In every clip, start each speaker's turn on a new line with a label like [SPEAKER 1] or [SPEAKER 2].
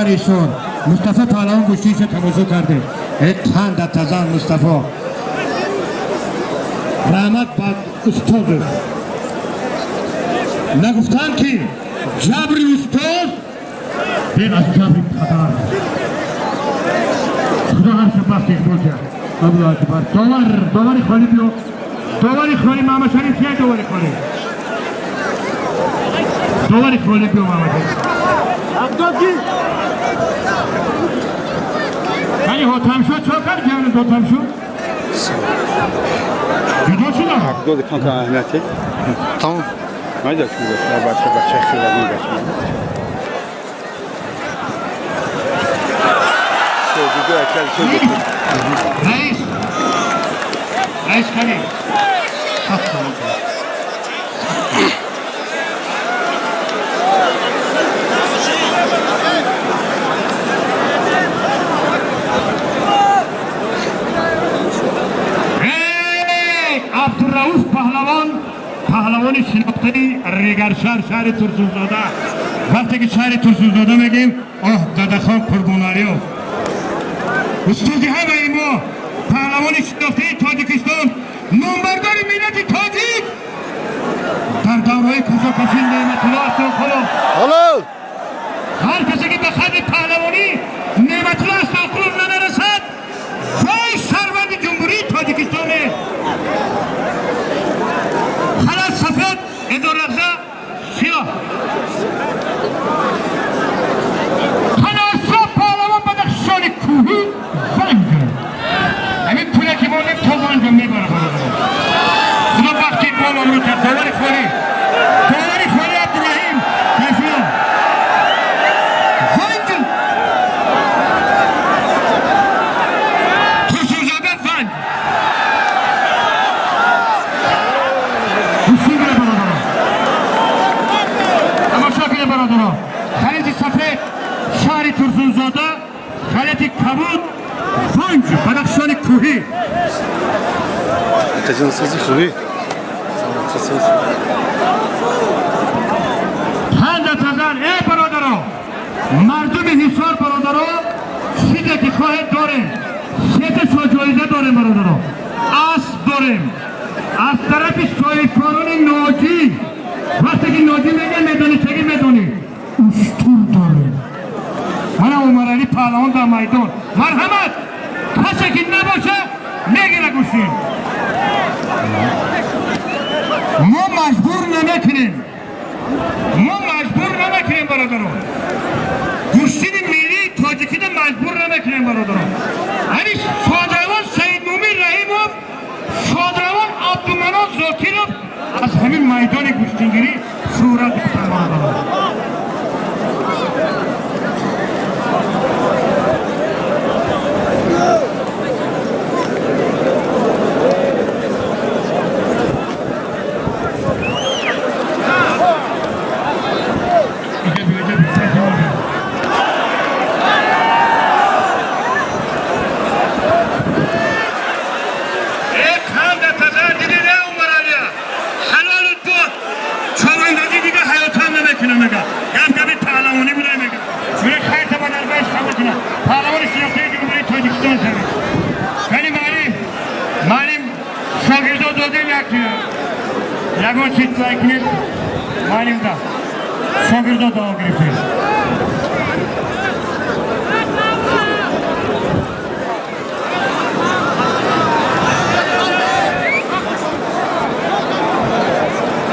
[SPEAKER 1] Шаҳри Ҳисор Мустафо паҳлавон гӯштиша тамошо кардем. Э, қанда тазан Мустафо, раҳмат ба устодаш. Нагуфтанд, ки ҷабри устоз беҳ аз ҷабри падар. Худо ҳар шаб бахти иқбол диҳад. Аллоҳу акбар! Довар, довари холӣ биё, довари холӣ Маҳмадшариф кия? Довари холӣ, довари холӣ биё, Маҳмадшариф.
[SPEAKER 2] Абдоги.
[SPEAKER 1] Яъне Ҳотамшо чо кард? Ҷавни Ҳотамшо ҷудо шудам.
[SPEAKER 3] Абдоги кам кам аҳамияти.
[SPEAKER 4] Тамом.
[SPEAKER 3] Майда шуд, бача, бача хеле бача. Шогирдо якал шогирд.
[SPEAKER 1] Раис, раис, қани? Сад сомон. Эй, Абдурауф паҳлавон, паҳлавони шинохтаи Регаршаҳр, шаҳри Турсунзода. Вақте ки шаҳри Турсунзода мегӯем, оҳ, Дадахон Қурбоналиёв, устоди ҳамаи мо, паҳлавони шинохтаи Тоҷикистон, номбардори миллати тоҷик дар давраҳои кашокашӣ Неъматулло Аслонқулов.
[SPEAKER 4] Ҳалол.
[SPEAKER 1] Ҳар касе ки ба қадри паҳлавонӣ Неъматулло Аслонқулов намерасад, вой шаҳрванди Ҷумҳурии Тоҷикистон нест. Халат сафед, эзорақза сиёҳ. Қаносро паҳлавон, Бадахшони кӯҳӣ, Ванҷ. Ҳамин пуле ки монем, то Ванҷа мебара, бародарон. Худо бахти иқбол обрӯ кард. Довари холӣ, довари холӣ Абдураҳим Сайфулло. Ванҷ, Турсунзода, Ванҷ. Гӯштӣ гире, бародарон, тамошо кунед, бародарон. Халати сафед шаҳри Турсунзода, халати кабуд Ванҷ, Бадахшони кӯҳӣ.
[SPEAKER 4] Акаҷон, сози, хубӣ? Соз.
[SPEAKER 1] Панда тазан. Э, бародаро, мардуми Ҳисор, бародаро, чизе ки хоҳед дорем. Сета шоҳҷоиза дорем, бародаро. Асп дорем аз тарафи соҳибкорони ноҷӣ. Вақте ки ноҷӣ мегӯям, медонӣ, чагӣ медонӣ. Уштур дорем. Мана Умаралӣ паҳлавон дар майдон. Марҳамат, касе ки набоша, мегира гӯштин. Мо маҷбур намекунем, мо маҷбур намекунем, бародарон. Гӯштини миллии тоҷикида маҷбур намекунем, бародарон. Ани шодравон Саидмумин Раҳимов, шодравон Абдуманон Зокиров аз ҳамин майдони гӯштингирӣ шӯҳрат ёфтанд, бародарон. Иҷа биё, иҷа биё, пеши мо биё. Э, қанда тазар, диди не, Умаралия? Ҳалолут буд. Чорандозӣ дига ҳаётан намекунам, мега. Гап габи паҳлавонӣ буда, мега. Мега, хайрта ба даргоҳаш қабул кунад. Паҳлавони шинохтаи Ҷумҳурии Тоҷикистон шавед. Кани маълим, маълим, шогирдо додем, як ягон чиз лай кунед. Маълим да. Шогирдо дуо гирифтем.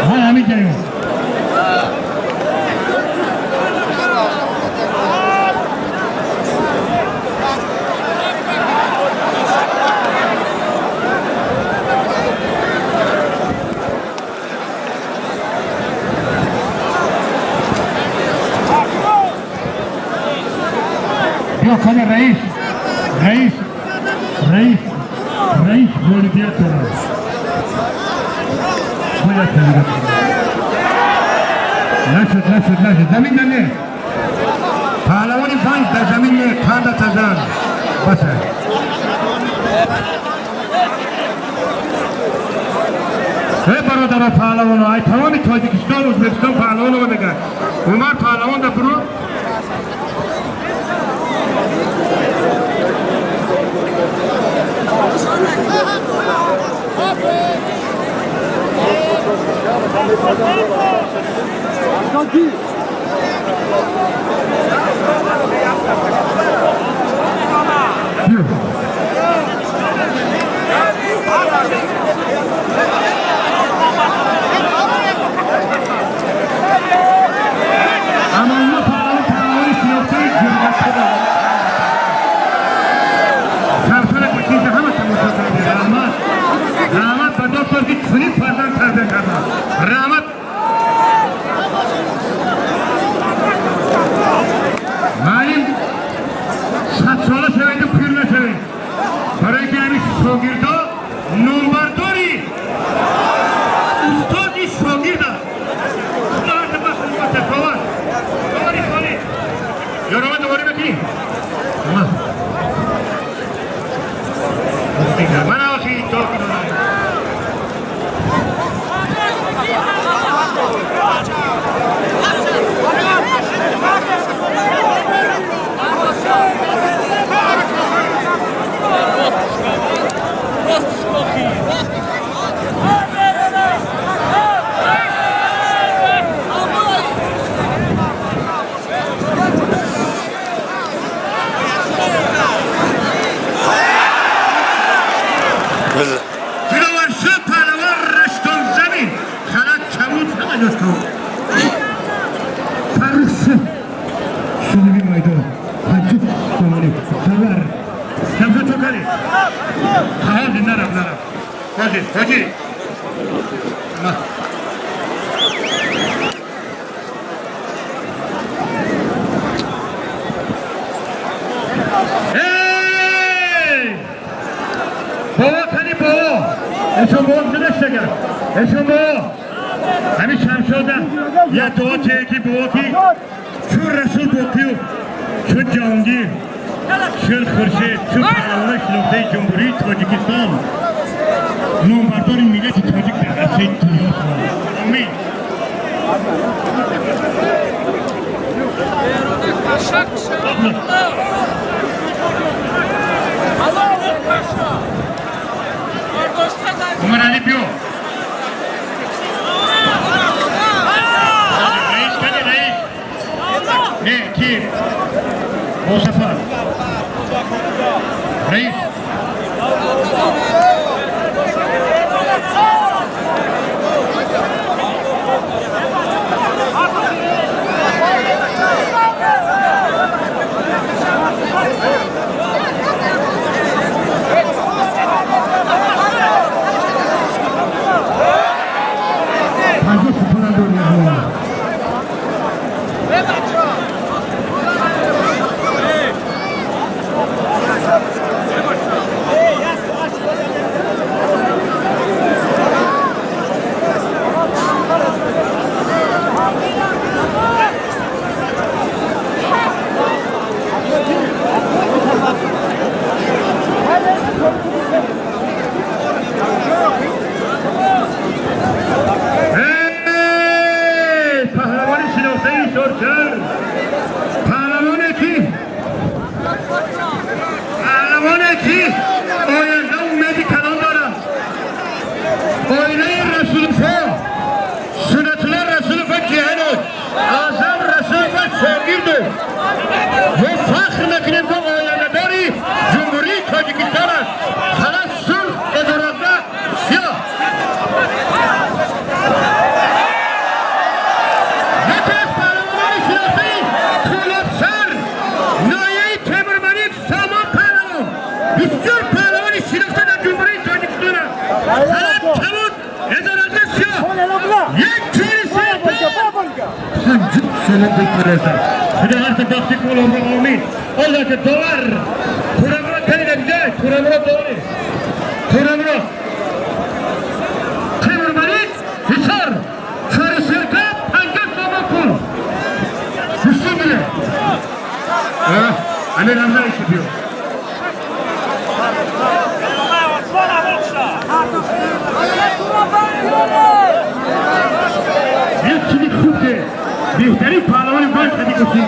[SPEAKER 1] Ҳа, ҳамин ҷаён. Биё, кани раис, раис, раис, раис ғолибият дорад. Бояд ғолибият дорад. Нашуд, нашуд, нашуд. Замин не. Паҳлавони Ванҷ дар замин не, қанда тазан. Баса. Э, бародаро, паҳлавоно, ай тамоми Тоҷикистон, Ӯзбекистон паҳлавон омадаган. Умар паҳлавон да буру. Амалло паҳлавон, паҳлавони шинохтаи ҷумҳурият. Шамшона кучида ҳама тамошо карда. Раҳмат. Раҳмат ба доктор, ки чунин фарзанд тарбия карда. Раҳмат. Маълим 100 сола шаведу пир нашавед. Барои ки ҳамин шогирдо номбардори устоди шогирда. Худованд бахт бошад, бовар. Бовари холӣ. Ёрома дубора мекунӣ? Ма. Ман охи то.
[SPEAKER 4] Биза.
[SPEAKER 1] Диловаршо паҳлавон раштон замин. Халат кабуд ҳама ҷош кабуд. Фаррух соҳиби майдон. 50 сомонӣ. Хабар. Шамсо чокари. Ҳозир нарав, нарав. Ҳозир, ҳоҷи. Ма. Эй! Бобо кани бобо. Эшон бобо куҷо шагар? Эшон бобо. Ҳамин Шамшода як дуо чие ки бобо ки чун Расул Боқиев, чун Ҷаҳонгир, чун Хуршед, чун паҳлавони шинохтаи Ҷумҳурии Тоҷикистон, номбардори миллати тоҷик дар арсаи дунё шаванд. Омин. Умаралӣ, биё. Раис кани, раис? Не, ки? Мусафар. Раис. 50 супонам дорем. Эй, паҳлавони шинохтаи Ҳисоршаҳр, паҳлавоне ки оянда умеди калон дорад, оилаи Расуловҳо, Сунатулло Расулова ҷиҳанос, Аъзам Расулова шогирду. Мо фахр мекунем, ки ояндадори Ҷумҳурии Тоҷикистон аст. Халат сурх, эзораза сиёҳ. Яке аз паҳлавонони шинохтаи Кӯлобшаҳр, ноҳияи Темурмалик, Сомон паҳлавон, бисёр паҳлавони шинохта дар Ҷумҳурии Тоҷикистон аст. Халат кабуд, эзораза сиёҳ. Як чори серта 50 сомон бикунеса. Худо ҳарса бахти кӯлобро, омин. Алло ки довар. Турамурод кани набиҷай, Турамурод довари. Турамурод. Темурмалик, Ҳисор, чори серта 50 сомон пул. Гӯштин гире. Амир Ҳамза биё. Як чизи хуб ки беҳтарин паҳлавони вазн қади гӯштин.